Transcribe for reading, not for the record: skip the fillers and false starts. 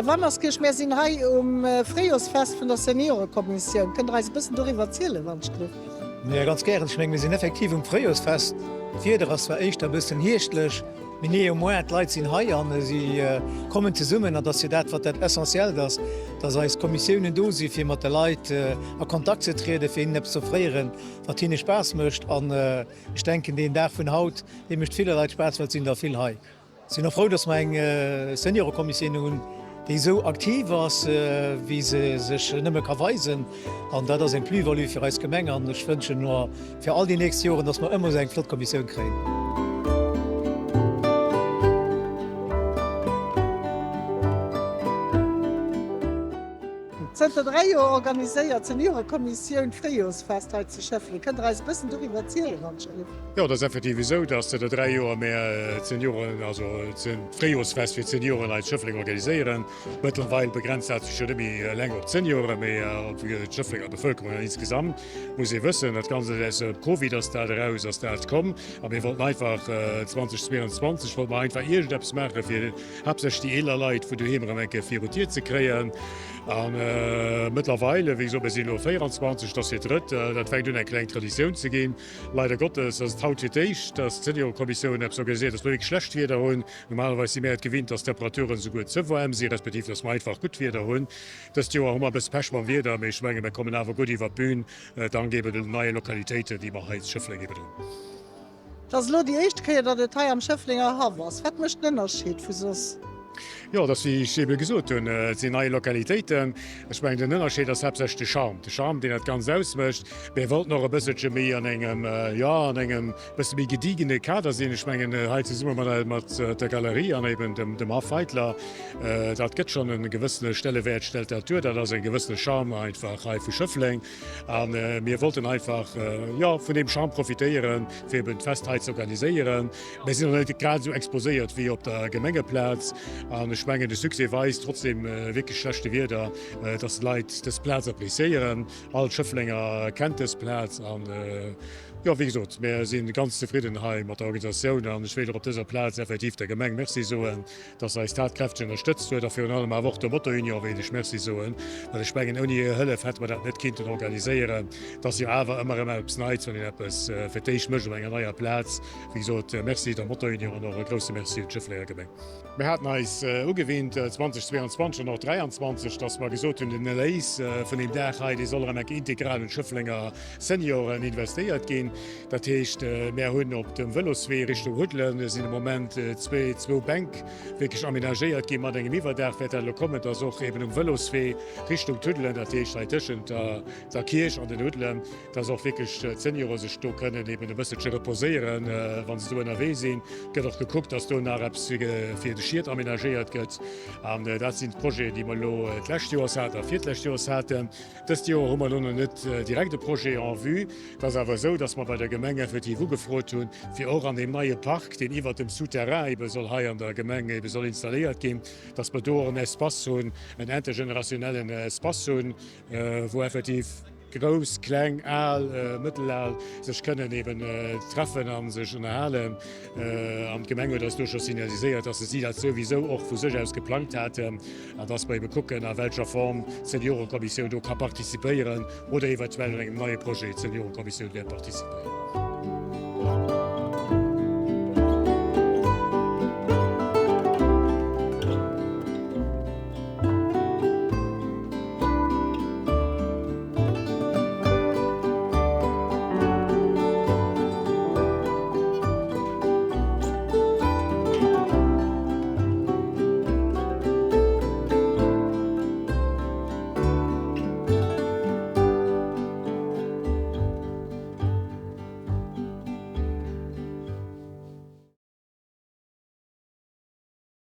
Weimerskirch, mär sinn hei um Fréijorsfest vun der Seniorekommissioun. Kënnt Der eis e bëssen doriwwer zielen, wann ech gelift? Jo, ganz gären. Ech menge mir sinn effektiv um Fréijorsfest. D'Wieder ass zwar éischter e bëssen hierschtlech, mee néanmoins, d'Leit sinn hei an si kommen zesummen. An et ass jo dat, wat dat Essentiellt ass, dass eis Kommissiounen do si fir mat de Leit a Kontakt ze trieden, fir hinnen eppes z'offréieren, wat hinne Spaass mécht. An ech denken, deen Dag vun haut, dee mécht ville Leit Spaass, well et sinn der vill hei. Sinn och frou, dass mer eng Seniorekommissioun hunn, déi esou aktiv ass, wéi se sech nëmme ka weisen. An dat ass eng Plus-value fir eis Gemeng. An ech wënschen mer fir all déi nächst Joren, dass mer ëmmer esou eng flott Kommissioun kréien. Zënter 3 Joer organiséiert d'Seniorekommissioun d'Fréijorsfest hei zu Schëffleng. Kënnt Der eis e bëssen doriwwer erzielen, Anne-Marie? Jo, et ass effektiv esou, dass zënter 3 Joer mär d'Senioren, also d'Fréijorsfest fir d'Senioren hei zu Schëffleng organiséieren. Mëttlerweil begrenzt dat sech jo net méi eleng op d'Senioren, mee op d'Schëfflenger Bevëlkerung insgesamt. Muss ee wëssen, dat Ganzt ass aus dem Covid ass dat eraus, ass dat komm. A mir wollten einfach 2022 wollte mer einfach iergendeppes maache fir haaptsächlech déi eeler Leit vun doheem erëm eng Kéier viru d'Dier ze kréien. A mëttlerweile, wéi gesot, mir sinn elo 24, dat ass fir d'drëtt, dat fänkt un eng kleng Traditioun ze ginn. Leider Gottes ass et haut fir d'éischt, dass d'Seniorekommissioun eppes organiséiert, dass mir wierklech schlecht Wieder hunn. Normalerweis si mir et gewinnt, dass d'Temperaturen esouguer ze waarm sinn, respektiv dass mer einfach gutt Wieder hunn. Dëst Joer hu mer e bësse Pech mam Wieder, mee ech menge mir kommen awer gutt iwwer d'Bün, dank eben den neie Lokalitéiten, déi mer hei zu Schëffleng eben hunn. Et ass elo déi éischt Kéier, datt et hei am Schëfflenger Haff ass. Wat mécht den Ënnerscheed vu soss? Jo, et ass wéi ech ebe gesot hunn, et sinn nei Lokalitéiten. Ech mengen, den Ënnerscheed ass haaptsächlech de Charme, de Charme, deen dat Ganzt ausmécht. Mir wollten och e bësselche méi an engem, jo, an engem bësse méi gediegene Kader sinn. Ech mengen, hei zesumme mat, mat der Galerie an eben dem, dem Haff Feitler, dat gëtt schonn e gewëssene Stellewäert, stellt dat duer. Dat ass e gewëssene Charme einfach hei vu Schëffleng. A mir wollten einfach, jo, vun deem Charme profitéieren, fir eben d'Fest hei ze organiséieren. Mir sinn och net grad esou exposéiert wéi op der Gemengeplaz. An ech mengen, de Succès weist, trotz deem wierklech schlechte Wieder, dass d'Leit dës Plaz appréciéieren. All Schëfflenger kennt dës Plaz. An, jo, wéi gesot, mir si ganz zefridden hei mat der Organisatioun. An ech wéilt och op dëser Plaz effektiv der Gemeng Merci soen, dass se eis tatkräfteg ënnerstëtzt huet a virun allem awer och der Motor Union wéilt ech Merci soen, well ech mengen ouni hir Hëllef hätte mer dat net kinnten organiséieren. Et ass jo awer ëmmer erëm eppes Neits, wann een eppes fir d'éischt mécht op enger neier Plaz. Wéi gesot, Merci der Motor Union an och e grousse Merci un d'Schëfflenger Gemeng. Mir haten eis ugewinnt 2022 an och 2023, dass mer gesot hunn, den Erléis vun deem Dag hei, dee soll erëm eng Kéier integral un d'Schëfflenger Senioren investéiert ginn. Dat heescht, mär hunn op dem Vëloswee Richtung Ruddelen sinn de Moment zwou Bänk wierklech amenagéiert ginn. Mat engem Iwwerdaach wäert dat elo kommen, dass och eben um Vëloswee Richtung Tuddelen, dat heescht hei tëschent der Kierch an den Huddelen, dass och wierklech d'Seniore sech do kënnen eben e bësselche reposéieren, wa se do ënnerwee sinn. Et gëtt och gekuckt, dass do nach eppes fir de Schiet amenagéiert gëtt. An dat sinn d'Projeten, déi mer elo d'lescht Joers haten a virtläscht Joers haten. Dëst Joer hu mer elo nach net direkt e Projet en vue. Et ass awer esou, dass mer bei der Gemeng effektiv ugefrot hunn, fir och an deem neie Park, deen iwwert dem Souterrain ebe soll hei an der Gemeng ebe soll installéiert ginn, dass mer do och en Espace hunn, en intergenerationnellen Espace hunn, wou effektiv grouss, kleng, al, mëttelal sech kënnen eben treffen a sech ënnerhalen. An d'Gemeng huet eis do scho signaliséiert, dass se si dat souwisou och vu sech aus geplangt haten an dass mer ebe kucken, a welcher Form d'Seniorekommissioun do ka participéieren. Oder eventuell un engem neie Projet d'Seniorenkommissioun wäert participéieren.